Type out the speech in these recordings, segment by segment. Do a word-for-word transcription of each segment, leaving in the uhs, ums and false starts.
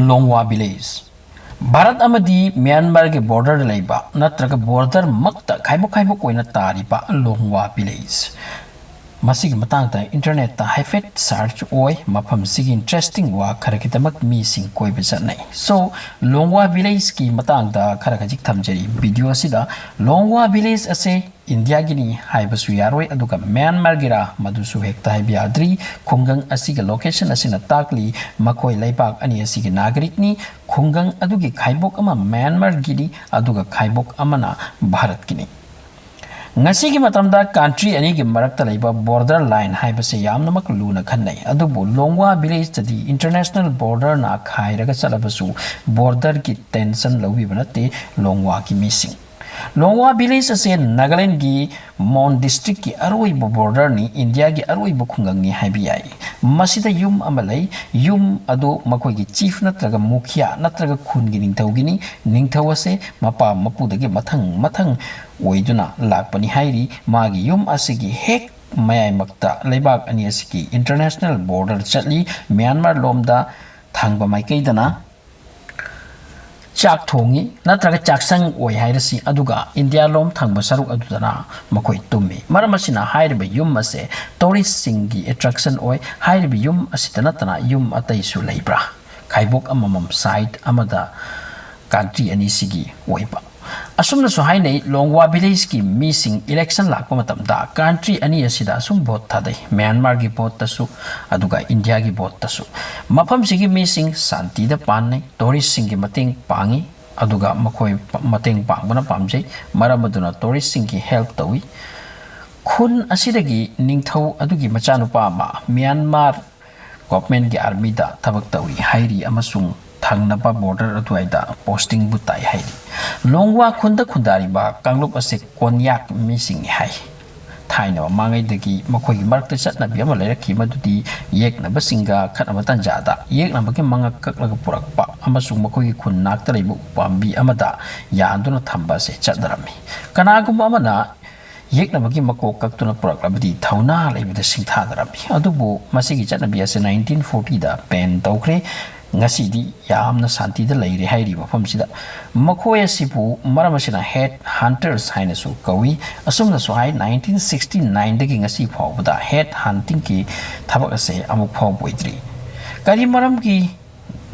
ꯂꯣꯡꯋꯥ village. Bharat ꯑꯃꯗꯤ ꯃ꯭ꯌꯥꯟꯃꯥꯔꯒꯤ ꯕꯣꯔꯗꯔꯗ ꯂꯩꯕ ꯅꯠꯇ꯭ꯔꯒ ꯕꯣꯔꯗꯔ ꯃꯛꯇ ꯈꯥꯏꯕꯣꯛ ꯈꯥꯏꯕꯣꯛ ꯑꯣꯏꯅ ꯇꯥꯔꯤꯕ ꯂꯣꯡꯋꯥ ꯚꯤꯂꯦꯖ꯫ ꯃꯁꯤꯒꯤ ꯃꯇꯥꯡꯗ ꯏꯟꯇꯔꯅꯦꯠꯇ ꯍꯥꯏꯐꯦꯠ ꯁꯔꯆ ꯑꯣꯏ꯫ ꯃꯐꯝꯁꯤꯒꯤ ꯏꯟꯇꯔꯦꯁꯇꯤꯡ ꯋꯥ ꯈꯔꯒꯤꯗꯃꯛ ꯃꯤꯁꯤꯡ ꯀꯣꯏꯕ ꯆꯠꯅꯩ꯫ ꯁꯣ, ꯂꯣꯡꯋꯥ ꯚꯤꯂꯦꯖꯀꯤ ꯃꯇꯥꯡꯗ ꯈꯔ ꯈꯖꯤꯛ ꯊꯝꯖꯔꯤ ꯚꯤꯗꯤꯑꯣ ꯑꯁꯤꯗ꯫ ꯂꯣꯡꯋꯥ ꯚꯤꯂꯦꯖ ꯑꯁꯦ ꯏꯟꯗꯤꯌꯥꯒꯤꯅꯤ ꯍꯥꯏꯕꯁꯨ ꯌꯥꯔꯣꯏ, ꯑꯗꯨꯒ ꯃ꯭ꯌꯥꯟꯃꯥꯔꯒꯤꯔꯥ ꯃꯗꯨꯁꯨ ꯍꯦꯛꯇ ꯍꯥꯏꯕ ꯌꯥꯗ꯭ꯔꯤ꯫ ꯈꯨꯡꯒꯪ ꯑꯁꯤꯒꯤ ꯂꯣꯀꯦꯁꯟ ꯑꯁꯤꯅ ꯇꯥꯛꯂꯤ ꯃꯈꯣꯏ ꯂꯩꯕꯥꯛ ꯑꯅꯤ ꯑꯁꯤꯒꯤ ꯅꯥꯒꯔꯤꯛꯅꯤ꯫ ꯈꯨꯡꯒꯪ ꯑꯗꯨꯒꯤ ꯈꯥꯏꯕꯣꯛ ꯑꯃ ꯃ꯭ꯌꯥꯟꯃꯥꯔꯒꯤꯅꯤ, ꯑꯗꯨꯒ ꯈꯥꯏꯕꯣꯛ ꯑꯃꯅ ꯚꯥꯔꯠꯀꯤꯅꯤ꯫ ꯉꯁꯤꯒꯤ ꯃꯇꯝꯗ ꯀꯟꯇ꯭ꯔꯤ ꯑꯅꯤꯒꯤ ꯃꯔꯛꯇ ꯂꯩꯕ ꯕꯣꯔꯗꯔ ꯂꯥꯏꯟ ꯍꯥꯏꯕꯁꯤ ꯌꯥꯝꯅꯃꯛ ꯂꯨꯅ ꯈꯟꯅꯩ, ꯑꯗꯨꯕꯨ ꯂꯣꯡꯋꯥ ꯚꯤꯂꯦꯖꯇꯗꯤ ꯏꯟꯇꯔꯅꯦꯁꯅꯦꯜ ꯕꯣꯔꯗꯔꯅ ꯈꯥꯏꯔꯒ ꯆꯠꯂꯕꯁꯨ ꯕꯣꯔꯗꯔꯒꯤ ꯇꯦꯟꯁꯟ ꯂꯧꯕꯤꯕ ꯅꯠꯇꯦ ꯂꯣꯡꯋꯥꯒꯤ ꯃꯤꯁꯤꯡ꯫ ꯂꯣꯡꯋꯥ ꯚꯤꯂꯦꯖ ꯑꯁꯦ ꯅꯥꯒꯥꯂꯦꯟꯒꯤ ꯃꯣꯟ ꯗꯤꯁꯇ꯭ꯔꯤꯛꯀꯤ ꯑꯔꯣꯏꯕ ꯕꯣꯔꯗꯔꯅꯤ, ꯏꯟꯗꯤꯌꯥꯒꯤ ꯑꯔꯣꯏꯕ ꯈꯨꯡꯒꯪꯅꯤ ꯍꯥꯏꯕ ꯌꯥꯏ꯫ ꯃꯁꯤꯗ ꯌꯨꯝ ꯑꯃ ꯂꯩ꯫ ꯌꯨꯝ ꯑꯗꯨ ꯃꯈꯣꯏꯒꯤ ꯆꯤꯐ ꯅꯠꯇ꯭ꯔꯒ ꯃꯨꯈꯤꯌꯥ ꯅꯠꯇ꯭ꯔꯒ ꯈꯨꯟꯒꯤ ꯅꯤꯡꯊꯧꯒꯤꯅꯤ꯫ ꯅꯤꯡꯊꯧ ꯑꯁꯦ ꯃꯄꯥ ꯃꯄꯨꯗꯒꯤ ꯃꯊꯪ ꯃꯊꯪ ꯑꯣꯏꯗꯨꯅ ꯂꯥꯛꯄꯅꯤ ꯍꯥꯏꯔꯤ꯫ ꯃꯥꯒꯤ ꯌꯨꯝ ꯑꯁꯤꯒꯤ ꯍꯦꯛ ꯃꯌꯥꯏꯃꯛꯇ ꯂꯩꯕꯥꯛ ꯑꯅꯤ ꯑꯁꯤꯒꯤ ꯏꯟꯇꯔꯅꯦꯁꯅꯦꯜ ꯕꯣꯔꯗꯔ ꯆꯠꯂꯤ꯫ ꯃ꯭ꯌꯥꯟꯃꯥꯔ ꯂꯣꯝꯗ ꯊꯪꯕ ꯃꯥꯏꯀꯩꯗꯅ ꯆꯥꯛ ꯊꯣꯡꯉꯤ ꯅꯠꯇ꯭ꯔꯒ ꯆꯥꯛꯁꯪ ꯑꯣꯏ ꯍꯥꯏꯔꯁꯤ, ꯑꯗꯨꯒ ꯏꯟꯗꯤꯌꯥ ꯂꯣꯝ ꯊꯪꯕ ꯁꯔꯨꯛ ꯑꯗꯨꯗꯅ ꯃꯈꯣꯏ ꯇꯨꯝꯃꯤ꯫ ꯃꯔꯝ ꯑꯁꯤꯅ ꯍꯥꯏꯔꯤꯕ ꯌꯨꯝ ꯑꯁꯦ ꯇꯧꯔꯤꯁꯁꯤꯡꯒꯤ ꯑꯦꯇ꯭ꯔꯦꯛꯁꯟ ꯑꯣꯏ꯫ ꯍꯥꯏꯔꯤꯕ ꯌꯨꯝ ꯑꯁꯤꯗ ꯅꯠꯇꯅ ꯌꯨꯝ ꯑꯇꯩꯁꯨ ꯂꯩꯕ꯭ꯔꯥ? ꯈꯥꯏꯕꯣꯛ ꯑꯃꯃꯝ ꯁꯥꯏꯠ ꯑꯃꯗ ꯀꯟꯇ꯭ꯔꯤ ꯑꯅꯤꯁꯤꯒꯤ ꯑꯣꯏꯕ꯫ ꯑꯁꯨꯝꯅꯁꯨ ꯍꯥꯏꯅꯩ, ꯂꯣꯡꯋꯥ ꯚꯤꯂꯦꯖꯀꯤ ꯃꯤꯁꯤꯡ ꯏꯂꯦꯛꯁꯟ ꯂꯥꯛꯄ ꯃꯇꯝꯗ ꯀꯟꯇ꯭ꯔꯤ ꯑꯅꯤ ꯑꯁꯤꯗ ꯑꯁꯨꯝ ꯚꯣꯠ ꯊꯥꯗꯩ, ꯃ꯭ꯌꯥꯟꯃꯥꯔꯒꯤ ꯚꯣꯠꯇꯁꯨ ꯑꯗꯨꯒ ꯏꯟꯗꯤꯌꯥꯒꯤ ꯚꯣꯠꯇꯁꯨ꯫ ꯃꯐꯝꯁꯤꯒꯤ ꯃꯤꯁꯤꯡ ꯁꯥꯟꯇꯤꯗ ꯄꯥꯟꯅꯩ, ꯇꯧꯔꯤꯁꯁꯤꯡꯒꯤ ꯃꯇꯦꯡ ꯄꯥꯡꯉꯤ, ꯑꯗꯨꯒ ꯃꯈꯣꯏ ꯄ-, ꯃꯇꯦꯡ ꯄꯥꯡꯕꯅ ꯄꯥꯝꯖꯩ꯫ ꯃꯔꯝ ꯑꯗꯨꯅ ꯇꯧꯔꯤꯁꯁꯤꯡꯒꯤ ꯍꯦꯜꯞ ꯇꯧꯏ꯫ ꯈꯨꯟ ꯑꯁꯤꯗꯒꯤ ꯅꯤꯡꯊꯧ ꯑꯗꯨꯒꯤ ꯃꯆꯥꯅꯨꯄꯥ ꯑꯃ ꯃ꯭ꯌꯥꯟꯃꯥꯔ ꯒꯣꯚꯔꯟꯃꯦꯟꯠꯀꯤ ꯑꯥꯔꯃꯤꯗ ꯊꯕꯛ ꯇꯧꯔꯤ ꯍꯥꯏꯔꯤ ꯑꯃꯁꯨꯡ ꯊꯪꯅꯕ ꯕꯣꯔꯗꯔ ꯑꯗꯨꯋꯥꯏꯗ ꯄꯣꯁꯇꯤꯡꯕꯨ ꯇꯥꯏ ꯍꯥꯏꯔꯤ꯫ ꯂꯣꯡꯋꯥ ꯈꯨꯟꯗ ꯈꯨꯟꯗꯥꯔꯤꯕ ꯀꯥꯡꯂꯨꯞ ꯑꯁꯤ ꯀꯣꯟꯌꯥꯛ ꯃꯤꯁꯤꯡꯅꯤ ꯍꯥꯏ꯫ ꯊꯥꯏꯅ ꯃꯃꯥꯡꯉꯩꯗꯒꯤ ꯃꯈꯣꯏꯒꯤ ꯃꯔꯛꯇ ꯆꯠꯅꯕꯤ ꯑꯃ ꯂꯩꯔꯛꯈꯤ, ꯃꯗꯨꯗꯤ ꯌꯦꯛꯅꯕꯁꯤꯡꯒ ꯈꯠꯅꯕ ꯇꯥꯟꯖꯥꯗ ꯌꯦꯛꯅꯕꯒꯤ ꯃꯉꯛ ꯀꯛꯂꯒ ꯄꯨꯔꯛꯄ ꯑꯃꯁꯨꯡ ꯃꯈꯣꯏꯒꯤ ꯈꯨꯟ ꯅꯥꯛꯇ ꯂꯩꯕ ꯎꯄꯥꯝꯕꯤ ꯑꯃꯗ ꯌꯥꯟꯗꯨꯅ ꯊꯝꯕ ꯑꯁꯤ ꯆꯠꯅꯔꯝꯃꯤ꯫ ꯀꯅꯥꯒꯨꯝꯕ ꯑꯃꯅ ꯌꯦꯛꯅꯕꯒꯤ ꯃꯀꯣꯛ ꯀꯛꯇꯨꯅ ꯄꯨꯔꯛꯂꯕꯗꯤ ꯊꯧꯅꯥ ꯂꯩꯕꯗ ꯁꯤꯡꯊꯥꯅꯔꯝꯃꯤ꯫ ꯑꯗꯨꯕꯨ ꯃꯁꯤꯒꯤ ꯆꯠꯅꯕꯤ ꯑꯁꯤ ꯅꯥꯏꯟꯇꯤꯟ ꯐꯣꯔꯇꯤꯗ ꯕꯦꯟ ꯇꯧꯈ꯭ꯔꯦ꯫ ꯉꯁꯤꯗꯤ ꯌꯥꯝꯅ ꯁꯥꯟꯇꯤꯗ ꯂꯩꯔꯦ ꯍꯥꯏꯔꯤꯕ ꯃꯐꯝꯁꯤꯗ꯫ ꯃꯈꯣꯏ ꯑꯁꯤꯕꯨ ꯃꯔꯝ ꯑꯁꯤꯅ head hunters ꯍꯥꯏꯅꯁꯨ ꯀꯧꯏ꯫ ꯑꯁꯨꯝꯅꯁꯨ ꯍꯥꯏ, nineteen sixty nine ꯗꯒꯤ ꯉꯁꯤ ꯐꯥꯎꯕꯗ head hunting ꯒꯤ ꯊꯕꯛ ꯑꯁꯦ ꯑꯃꯨꯛ ꯐꯥꯎꯕ ꯑꯣꯏꯗ꯭ꯔꯤ꯫ ꯀꯔꯤ ꯃꯔꯝꯒꯤ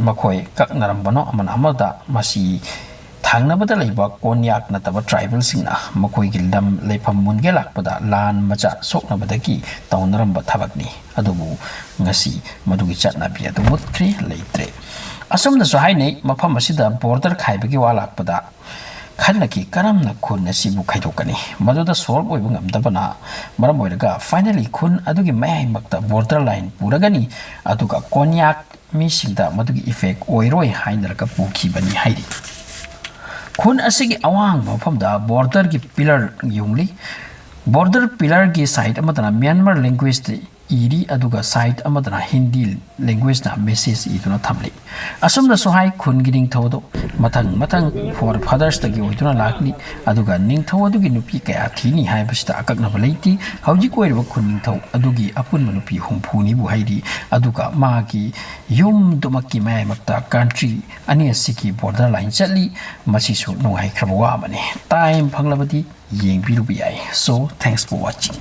ꯃꯈꯣꯏ ꯀꯛꯅꯔꯝꯕꯅꯣ ꯑꯃꯅ ꯑꯃꯗ? ꯃꯁꯤ ꯊꯪꯅꯕꯗ ꯂꯩꯕ ꯀꯣꯟꯌꯥꯛ ꯅꯠꯇꯕ tribal ꯁꯤꯡꯅ ꯃꯈꯣꯏꯒꯤ ꯂꯝ ꯂꯩꯐꯝ ꯃꯨꯟꯒꯦ ꯂꯥꯛꯄꯗ ꯂꯥꯟ ꯃꯆꯥ ꯁꯣꯛꯅꯕꯗꯒꯤ ꯇꯧꯅꯔꯝꯕ ꯊꯕꯛꯅꯤ꯫ ꯑꯗꯨꯕꯨ ꯉꯁꯤ ꯃꯗꯨꯒꯤ ꯆꯠꯅꯕꯤ ꯑꯗꯨ ꯃꯨꯠꯈ꯭ꯔꯦ, ꯂꯩꯇ꯭ꯔꯦ꯫ ꯑꯁꯨꯝꯅꯁꯨ ꯍꯥꯏꯅꯩ, ꯃꯐꯝ ꯑꯁꯤꯗ border ꯈꯥꯏꯕꯒꯤ ꯋꯥ ꯂꯥꯛꯄꯗ ꯈꯟꯅꯈꯤ, ꯀꯔꯝꯅ ꯈꯨꯟ ꯑꯁꯤꯕꯨ ꯈꯥꯏꯗꯣꯛꯀꯅꯤ? ꯃꯗꯨꯗ solve ꯑꯣꯏꯕ ꯉꯝꯗꯕꯅ ꯃꯔꯝ ꯑꯣꯏꯔꯒ finally ꯈꯨꯟ ꯑꯗꯨꯒꯤ ꯃꯌꯥꯏꯃꯛꯇ border line ꯄꯨꯔꯒꯅꯤ, ꯑꯗꯨꯒ ꯀꯣꯟꯌꯥꯛ ꯃꯤꯁꯤꯡꯗ ꯃꯗꯨꯒꯤ effect ꯑꯣꯏꯔꯣꯏ ꯍꯥꯏꯅꯔꯒ ꯄꯨꯈꯤꯕꯅꯤ ꯍꯥꯏꯔꯤ꯫ ꯈꯨꯟ ꯑꯁꯤꯒꯤ ꯑꯋꯥꯡꯕ ꯃꯐꯝꯗ border ꯒꯤ pillar ꯌꯨꯡꯂꯤ꯫ Border pillar ꯒꯤ side ꯑꯃꯗꯅ Myanmar language ꯇ ꯏꯔꯤ, ꯑꯗꯨꯒ side ꯑꯃꯗꯅ Hindi language ꯅ message ꯏꯗꯨꯅ ꯊꯝꯂꯤ꯫ ꯑꯁꯨꯝꯅꯁꯨ ꯍꯥꯏ, ꯈꯨꯟꯒꯤ ꯅꯤꯡꯊꯧ ꯑꯗꯨ ꯃꯊꯪ ꯃꯊꯪ forefathers ꯇꯒꯤ ꯑꯣꯏꯗꯨꯅ ꯂꯥꯛꯂꯤ, ꯑꯗꯨꯒ ꯅꯤꯡꯊꯧ ꯑꯗꯨꯒꯤ ꯅꯨꯄꯤ ꯀꯌꯥ ꯊꯤꯅꯤ ꯍꯥꯏꯕꯁꯤꯗ ꯑꯀꯛꯅꯕ ꯂꯩꯇꯦ꯫ ꯍꯧꯖꯤꯛ ꯑꯣꯏꯔꯤꯕ ꯈꯨꯟ ꯅꯤꯡꯊꯧ ꯑꯗꯨꯒꯤ ꯑꯄꯨꯟꯕ ꯅꯨꯄꯤ ꯍꯨꯝꯐꯨꯅꯤꯕꯨ ꯍꯥꯏꯔꯤ, ꯑꯗꯨꯒ ꯃꯥꯒꯤ ꯌꯨꯝꯗꯨꯃꯛꯀꯤ ꯃꯌꯥꯏꯃꯛꯇ country ꯑꯅꯤ ꯑꯁꯤꯒꯤ border line ꯆꯠꯂꯤ꯫ ꯃꯁꯤꯁꯨ ꯅꯨꯡꯉꯥꯏꯈ꯭ꯔꯕ ꯋꯥ ꯑꯃꯅꯤ꯫ Time ꯐꯪꯂꯕꯗꯤ ꯌꯦꯡꯕꯤꯔꯨꯕ ꯌꯥꯏ꯫ So, thanks for watching꯫